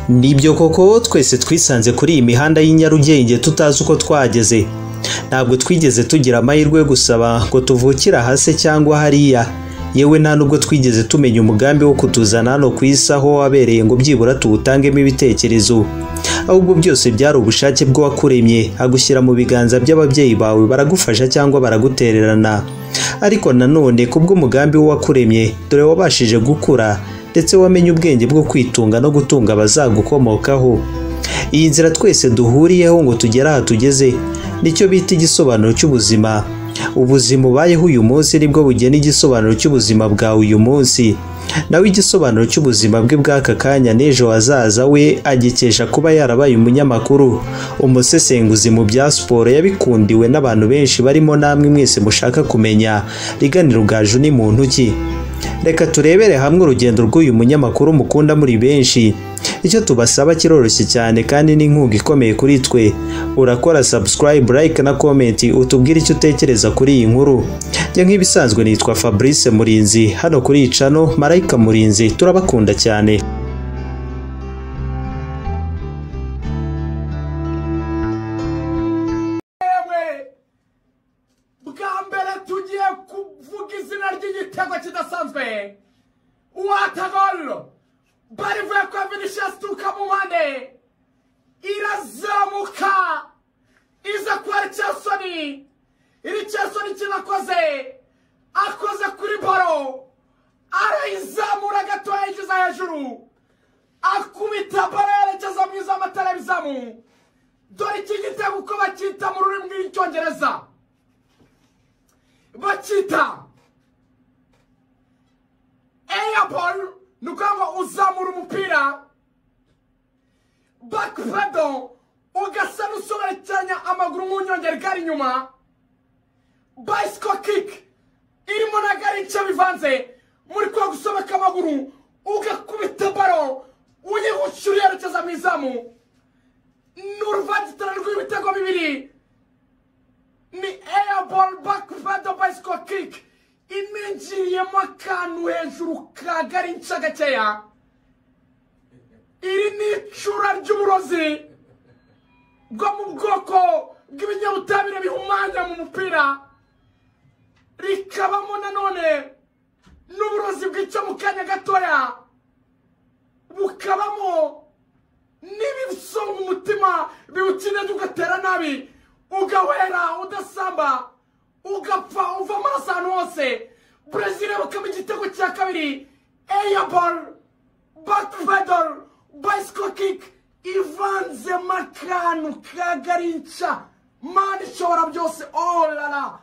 Nibyo koko twese twisanze kuri iyi mihanda y'i Nyarugenge tutazi uko twageze. Ntabwo twigeze tugira amahirwe yo gusaba ngo tuvukire hasi cyangwa hariya. Yewe nta nubwo twigeze tumenya umugambi wo kutuzana hano ku isi aho wabereye ngo byibura tuwutangemo ibitekerezo. Ahubwo byose byari ubushake bw'uwakuremye, agushyira mu biganza by'ababyeyi bawe baragufasha cyangwa baragutererana. Ariko nanone kubw'umugambi w'uwakuremye, dore wabashije gukura ndetse wamenye ubwenge bwo kwitunga no gutunga abazagukomokaho. Iyi nzira twese duhuriyeho ngo tugere aha tugeze, nicyo bita igisobanuro cy'ubuzima. Ubuzima ubayeho uyu munsi nibwo bugena igisobanuro cy'ubuzima bwawe uyu munsi. Nawe igisobanuro cy'ubuzima bwe bw'aka kanya n'ejo hazaza we agikesha kuba yarabaye umunyamakuru, umusesenguzi mu bya siporo yabikundiwe n'abantu benshi barimo namwe mwese mushaka kumenya Reagan Rugaju ni muntu ki. Reka turebere hamwe urugendo rw'uyu munyamakuru mukunda muri benshi. Icyo tubasaba kiroroshye cyane kandi ni inkunga ikomeye kuri twe. Urakora subscribe, like na comment utubwire icyo utekereza kuri iyi nkuru. Njye nk'ibisanzwe nitwa Fabrice Murinzi, hano kuri iyi channel Marayika Murinzi, turabakunda cyane. Bwa mbere tugiye kuvuga izina ry'igitego kidasanzwe. What a goal! Barivuye kwa Vinicius tuka mu mpande, irazamuka iza kwa Richardson. Richardson kinakoze akoze kuri baro, arayizamura gatoya yigeza hejuru, akubita baro yerekeza mu izamu atarabizamu. Dore iki gitego uko bacyita mu rurimi rw'Icyongereza, bacyita airball, ni ukuvuga ngo uzamura umupira backpedal ugasa n'usobekeranya amaguru nk'unyongera igare inyuma, bicycle kick irimo na gare nshya bivanze muri kwa gusobeka amaguru, ugakubita baro uyihusha uyerekeza mu izamu. Ni uruvangitirane rw'ibitego bibiri, ni airball backpedal bicycle kick ininjiriyemo akantu hejuru ka gari nshya gakeya. Iri ni icura ry'uburozi bwo mu bwoko bw'ibinyabutabire bihumanya mu mupira, rikabamo nanone n'uburozi bwica mu kanya gatoya, bukabamo n'ibisonga umutima biwukinira ugatera nabi, ugahwera udasamba, ugapfa uva amaraso ahantu hose. Brazil bakaba igitego cya kabiri, airball backpedal bicycle kick ivanzemo akantu ka garinca. Mana ishobora byose, oh la la,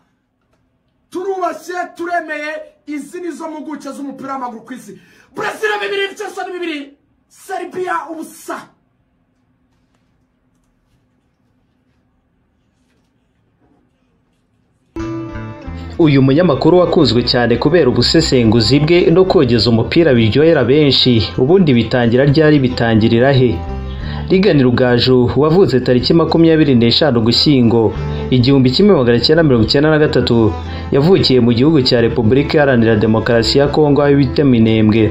turubashye turemeye. Izi nizo mpuguke z'umupira w'amaguru ku isi. Brazil 2, Richardson 2, Serbia 0. Uyu munyamakuru wakunzwe cyane kubera ubusesenguzi bwe no kogeza umupira biryohera benshi. Ubundi bitangira ryari, bitangirira he? Reagan Rugaju wavutse tariki 25 Ugushyingo 1993, yavukiye mu gihugu cya Repubulika Iharanira Demokarasi ya Kongo aho bita Minembwe.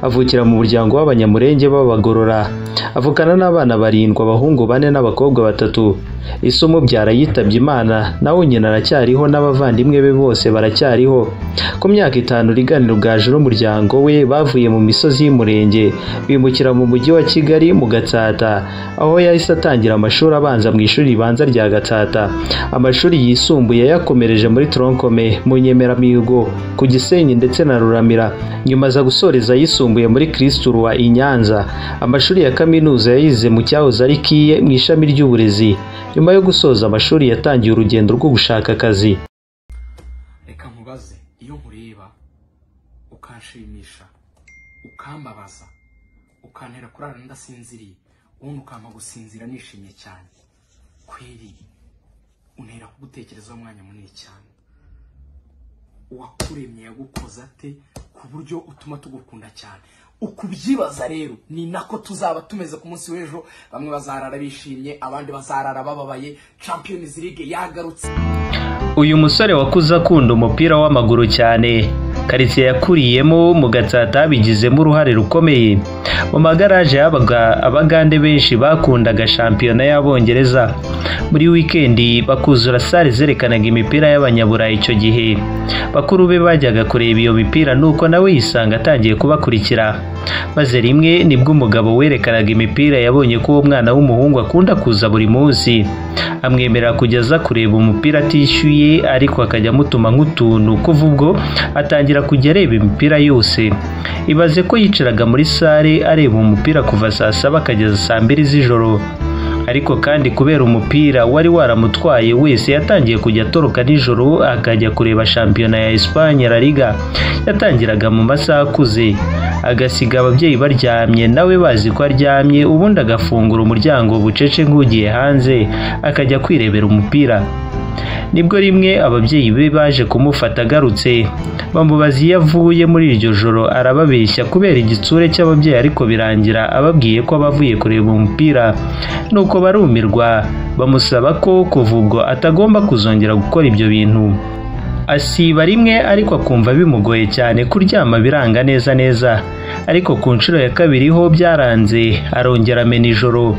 Avukira mu muryango w'Abanyamurenge b'Abagorora. Avukana n'abana barindwi, abahungu 4 n'abakobwa 3. Ise umubyara yitabye Imana, nawe nyina aracyariho n'abavandimwe be bose baracyariho. Ku myaka 5 Reagan Rugaju n'umuryango we bavuye mu misozi y'Umurenge bimukira mu mujyi wa Kigali mu Gatsata, aho yahise atangira amashuri abanza mu ishuri ribanza rya Gatsata. Amashuri yisumbuye yakomereje muri Troncome, mu Nyemeramihigo, ku Gisenyi ndetse na Ruramira. Nyuma aza gusoreza yisumbuye muri Kristu Roi i Nyanza. Amashuri ya kaminuza yayize mu cyahoze ari KIE mu ishami ry'uburezi. Nyuma yo gusoza amashuri yatangiye urugendo rwo gushaka akazi. Reka nkubaze, iyo nkureba ukanshimisha, ukambabaza, ukantera kurara ndasinziriye, ubundi ukampa gusinzira nishimye cyane, kweri untera kugutekerezaho umwanya munini cyane. Uwakuremye yagukoze ate ku buryo utuma tugukunda cyane? Ukubyibaza rero ni nako tuzaba tumeze ku munsi w'ejo. Bamwe bazarara bishimye, abandi bazarara bababaye. Champions League yagarutse. Uyu musore wakuze akunda umupira w'amaguru cyane. Karitsiye yakuriyemo mu Gatsata bigizemo uruhare rukomeye. Mu magaraje yabaga abagande benshi bakundaga shampiyona y'Abongereza. Muri wikendi bakuzura sale zerekanaga imipira y'Abanyaburayi icyo gihe. Bakuru be bajyaga kureba iyo mipira, nuko nawe yisanga atangiye kubakurikira. Maze rimwe nibwo umugabo werekanaga imipira yabonye ko uwo mwana w'umuhungu akunda kuza buri munsi, amwemerera kujya aza kureba umupira atishyuye, ariko akajya amutuma nk'utuntu. Kuva ubwo atangira kujya areba imipira yose. Ibaze ko yicaraga muri sale areba umupira kuva saa 7 akageza saa 2 z'ijoro. Ariko kandi kubera umupira wari waramutwaye wese, yatangiye kujya atoroka nijoro akajya kureba shampiyona ya Espagne La Liga. Yatangiraga mu masaha akuze, agasiga ababyeyi baryamye nawe bazi ko aryamye, ubundi agafungura umuryango bucece nk'ugiye hanze akajya kwirebera umupira. Nibwo rimwe ababyeyi be baje kumufata agarutse, bamubaza iyo avuye muri iryo joro, arababeshya kubera igitsure cy'ababyeyi, ariko birangira ababwiye ko abavuye kureba umupira. Nuko barumirwa, bamusaba ko kuva ubwo atagomba kuzongera gukora ibyo bintu. Asiba rimwe ariko akumva bimugoye cyane kuryama biranga neza neza. Ariko ku nshuro ya kabiri ho byaranze, arongera amena ijoro.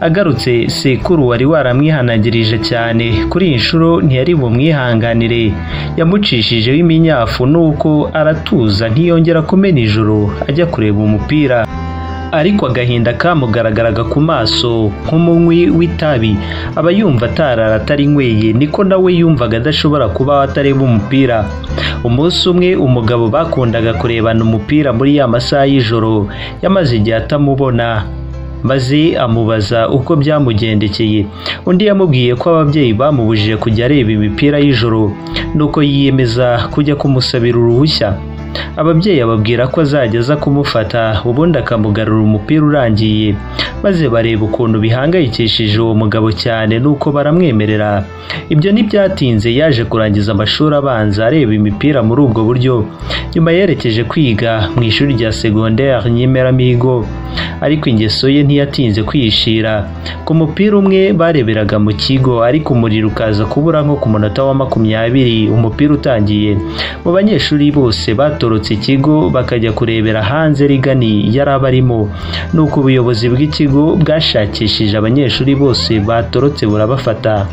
Agarutse sekuru wari waramwihanagirije cyane, kuri iyi nshuro ntiyari bumwihanganire, yamucishijeho iminyafu, nuko aratuza ntiyongera kumena ijoro ajya kureba umupira. Ariko agahinda kamugaragaraga ku maso nk'umunywi w'itabi, aba yumva atarara atarinyweye, niko nawe yumvaga adashobora kuba atareba umupira. Umunsi umwe umugabo bakundaga kurebana umupira muri ya masaha y'ijoro yamaze igihe atamubona, maze amubaza uko byamugendekeye. Undi yamubwiye ko ababyeyi bamubujije kujya areba imipira y'ijoro, nuko yiyemeza kujya kumusabira uruhushya. Ababyeyi ababwira ko azajya aza kumufata ubundi akamugarura umupira urangiye, maze bareba ukuntu bihangayikishije uwo mugabo cyane, nuko baramwemerera. Ibyo ntibyatinze yaje kurangiza amashuri abanza areba imipira muri ubwo buryo. Nyuma yerekeje kwiga mu ishuri rya secondaire Nyimeramihigo, ariko ingeso ye ntiyatinze kwishira. Ku mupira umwe bareberaga mu kigo, ariko umuriro ukaza kubura nko ku munota wa 20 umupira utangiye. Mu banyeshuri bose batorotse ikigo bakajya kurebera hanze Rigani yari abarimo. Nuko ubuyobozi bw'ikigo bwashakishije abanyeshuri bose batorotse burabafata.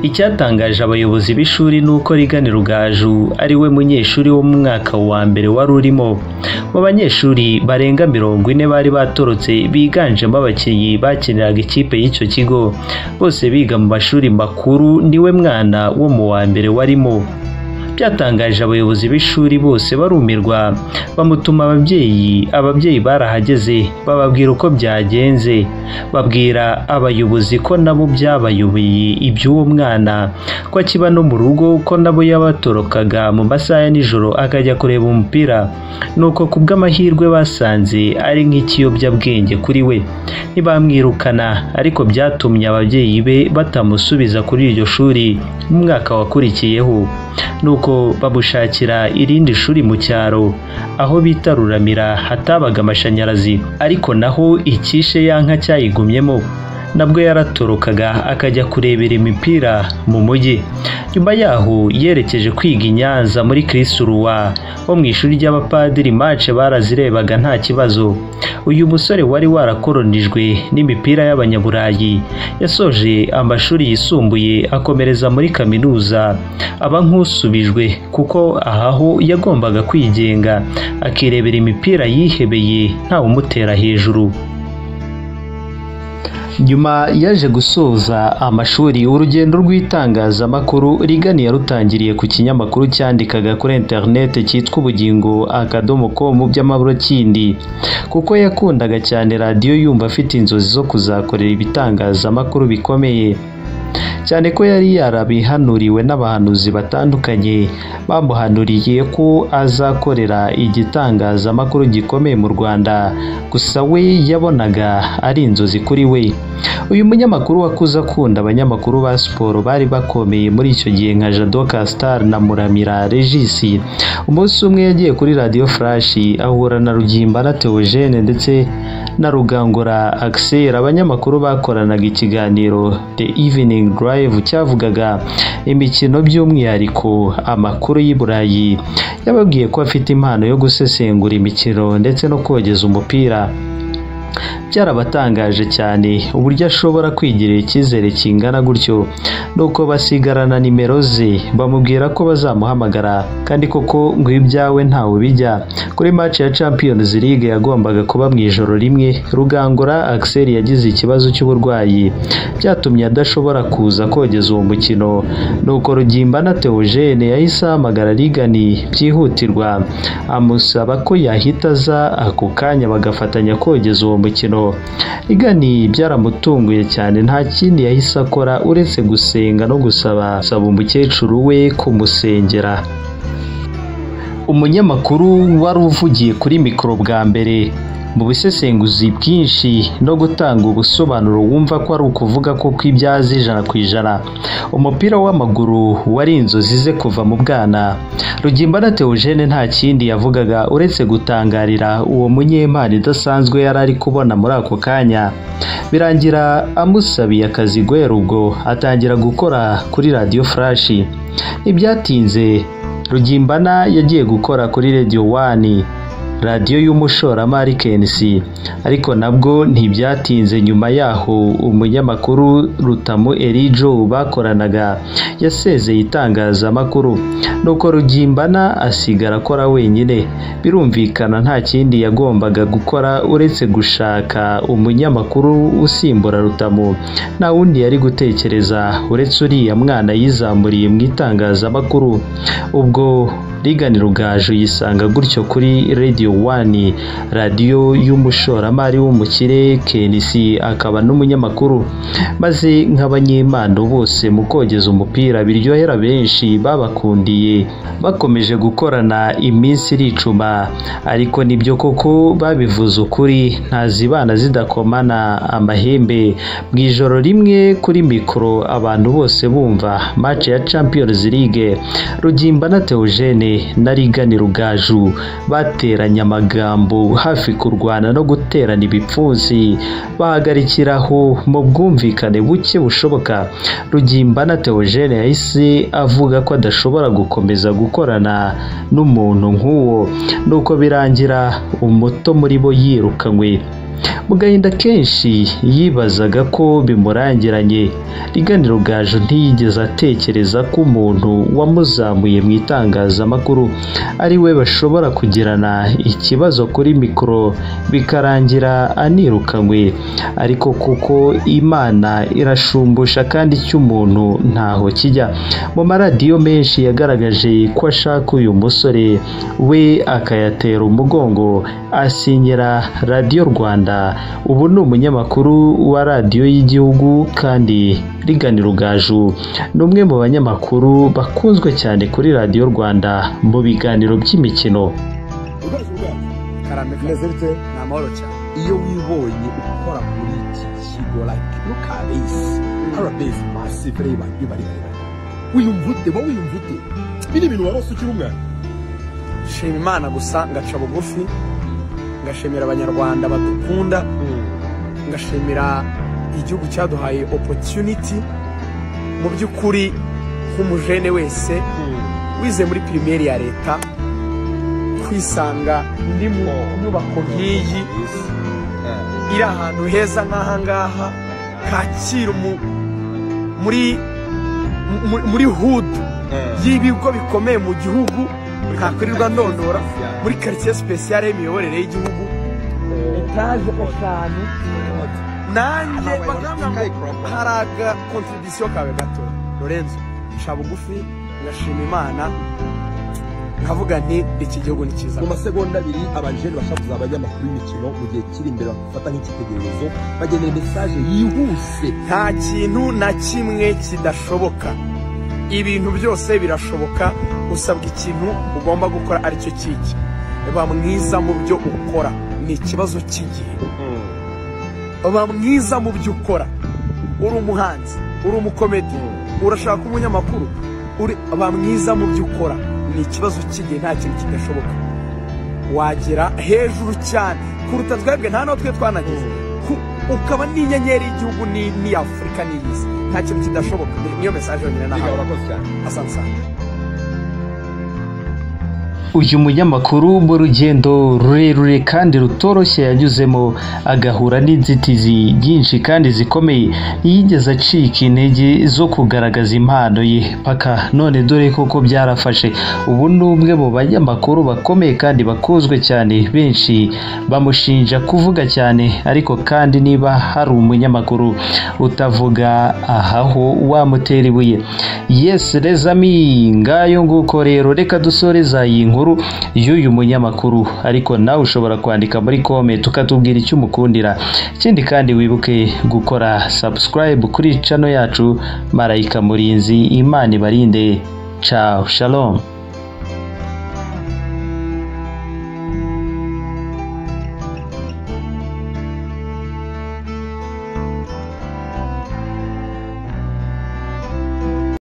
Icyatangaje abayobozi b'ishuri ni uko Rigani Rugaju ari we munyeshuri wo mu mwaka wa mbere wari urimo. Mu banyeshuri barenga 40 bari batorotse, biganjemo abakinnyi bakiniraga ikipe y'icyo kigo, bose biga mu mashuri makuru, niwe mwana wo mu wa mbere warimo. Byatangaje abayobozi b'ishuri bose barumirwa, bamutuma ababyeyi. Ababyeyi barahageze bababwira uko byagenze, babwira abayobozi ko nabo byabayobeye iby'uwo mwana, ko akiba no mu rugo, ko nabo yabatorokaga mu masaha ya nijoro akajya kureba umupira. Nuko kubw'amahirwe basanze ari nk'ikiyobyabwenge kuri we, ntibamwirukana, ariko byatumye ababyeyi be batamusubiza kuri iryo shuri mu mwaka wakurikiyeho. Nuko bamushakira irindi shuri mu cyaro aho bita Ruramira hatabaga amashanyarazi, ariko naho icyishe ya nka cyayigumyemo, nabwo yaratorokaga akajya kurebera imipira mu mujyi. Nyuma yaho yerekeje kwiga i Nyanza muri Kristuruwa ho mu ishuri ry'abapadiri, mace barazirebaga nta kibazo. Uyu musore wari warakoronijwe n'imipira y'Abanyaburayi yasoje amashuri yisumbuye akomereza muri kaminuza, aba nk'usubijwe kuko ahaho yagombaga kwigenga akirebera imipira yihebeye ntawumutera hejuru. Nyuma yaje gusoza amashuri, urugendo rw'itangazamakuru Rigani yarutangiriye ku kinyamakuru cyandikaga kuri internet cyitwa ubugingo.com by'amaburakindi, kuko yakundaga cyane radiyo, yumva afite inzozi zo kuzakorera ibitangazamakuru bikomeye, cyane ko yari yarabihanuriwe n'abahanuzi batandukanye bamuhanuriye ko azakorera igitangazamakuru gikomeye mu Rwanda. Gusa we yabonaga ari inzozi kuri we. Uyu munyamakuru wakuze akunda abanyamakuru ba siporo bari bakomeye muri icyo gihe nka Jado Castar na Muramira Regis. Umunsi umwe yagiye kuri Radio Flash ahura na Rugimbana Theogene ndetse na Rugangura Axel, abanyamakuru bakoranaga ikiganiro The Evening Drive 5 cyavugaga imikino by'umwihariko amakuru y'i Burayi. Yababwiye ko afite impano yo gusesengura imikino ndetse no kogeza umupira. Byarabatangaje cyane uburyo ashobora kwigirira icyizere kingana gutyo, nuko basigarana nimero ze bamubwira ko bazamuhamagara, kandi koko ngo ibyawe ntawe bijya. Kuri match ya Champions League yagombaga kuba mu ijoro rimwe, Rugangura Axel yagize ikibazo cy'uburwayi byatumye adashobora kuza kogeza uwo mukino, nuko Rugimbana Theogene yahise ahamagara Rigani byihutirwa amusaba ko yahita aza ako kanya bagafatanya kogeza uwo mukino. Rigani byaramutunguye cyane, nta kindi yahise akora uretse gusenga no gusaba umukecuru we kumusengera. Umunyamakuru wari uvugiye kuri mikoro bwa mbere mu busesenguzi bwinshi no gutanga ubusobanuro wumva ko ari ukuvuga ko kw'ibyazi 100%. Umupira w'amaguru wari inzozi ze kuva mu bwana. Rugimbana Theogene nta kindi yavugaga uretse gutangarira uwo munyempano idasanzwe yari ari kubona muri ako kanya. Birangira amusabiye akazi guhera ubwo atangira gukora kuri Radio Flash. Ntibyatinze Rugimbana yagiye gukora kuri Radio 1, radiyo y'umushoramari KNC, ariko nabwo ntibyatinze. Nyuma yaho umunyamakuru Rutamu Elijo bakoranaga yasezeye itangazamakuru, nuko Rugimbana asigara akora wenyine. Birumvikana nta kindi yagombaga gukora uretse gushaka umunyamakuru usimbura Rutamu. Nta wundi yari gutekereza uretse uriya mwana yizamuriye mu itangazamakuru. Ubwo Rigani Rugaju yisanga gutyo kuri Radio 1, radiyo y'umushoramari w'umukire KNC, akaba n'umunyamakuru. Maze nk'abanyempano bose mu kogeza umupira biryohera benshi babakundiye, bakomeje gukorana iminsi iricuma. Ariko nibyo koko babivuze ukuri, ntazibana zidakomana amahembe. Mu ijoro rimwe kuri mikoro abantu bose bumva match ya Champions League, Rugimbana Theogene na Rigani Rugaju bateranye amagambo hafi kurwana no guterana ibipfunsi, bahagarikiraho mu bwumvikane buke bushoboka. Rugimbana Theogene yahise avuga ko adashobora gukomeza gukorana n'umuntu nk'uwo, nuko birangira umuto muri bo yirukanywe. Mu gahinda kenshi yibazaga ko bimurangiranye. Rigani Rugaju ntiyigeze atekereza ko umuntu wamuzamuye mu itangazamakuru ari we bashobora kugirana ikibazo kuri mikoro bikarangira anirukanywe. Ariko kuko Imana irashumbusha kandi icy'umuntu ntaho kijya. Mu maradiyo menshi yagaragaje ko ashaka uyu musore, we akayatera umugongo asinyira Radiyo Rwanda. Ubu ni umunyamakuru wa radiyo y'igihugu, kandi Rigani Rugaju ni umwe mu banyamakuru bakunzwe cyane kuri Radiyo Rwanda mu biganiro by'imikino. Iyo wibonye ukora muri iki kigo like look at this RBS massive, reba bari wiyumva ute? Wowe wiyumva ute? Biri ibintu warose ukiri umwana. Shima Imana gusa, ngaca bugufi, ngashimira abanyarwanda badukunda, ngashimira igihugu cyaduhaye opportunity. Mu by'ukuri nk'umujene wese wize muri primaire ya leta, kwisanga ndi mu nyubako nk'iyi iri ahantu heza nk'aha ngaha, Kacyiru muri hood y'ibigo bikomeye mu gihugu, ntakwirirwa ndondora, muri quartier spéciale y'imiyoborere y'igihugu, etaje 5. Nanjye bagamba ngo hari aga contribution kawe gato. Lorenzo, nca bugufi ngashima Imana, nkavuga nti iki gihugu ni cyiza. Mu masegonda abiri abajene bashaka kuzaba abanyamakuru b'imikino mu gihe kiri imbere bafata nk'icyitegererezo, bagenera message yihuse. Nta kintu na kimwe kidashoboka, ibintu byose birashoboka. Usabwa ikintu ugomba gukora aricyo kiki, ba mwiza mu byo ukora, ni ikibazo cy'igihe. Ba mwiza mu byo ukora, uri umuhanzi, uri umukomedi, urashaka umunyamakuru, uri ba mwiza mu byo ukora, ni ikibazo cy'igihe. Nta kintu kidashoboka, wagera hejuru cyane kuruta twebwe, nta n'aho twe twanageze, ukaba n'inyenyeri y'igihugu ni Afurika n'iy'isi. Nta kintu kidashoboka. Niyo message yonyine nahawe. Urakoze cyane. Asante sana. Uyu munyamakuru mu rugendo rurerure kandi rutoroshye yanyuzemo, agahura n'inzitizi nyinshi kandi zikomeye, ntiyigeze acika intege zo kugaragaza impano ye paka none. Dore koko byarafashe, ubu ni umwe mu banyamakuru bakomeye kandi bakunzwe cyane. Benshi bamushinja kuvuga cyane, ariko kandi niba hari umunyamakuru utavuga, ahaho wamutera ibuye. Yes, les amis, ngayo nguko rero, reka dusoreza iyi nkuru y'uyu munyamakuru, ariko nawe ushobora kwandika muri comment ukatubwira icyo umukundira. Ikindi kandi, wibuke gukora subscribe kuri channel yacu Marayika Murinzi. Imana ibarinde. Ciao, shalom.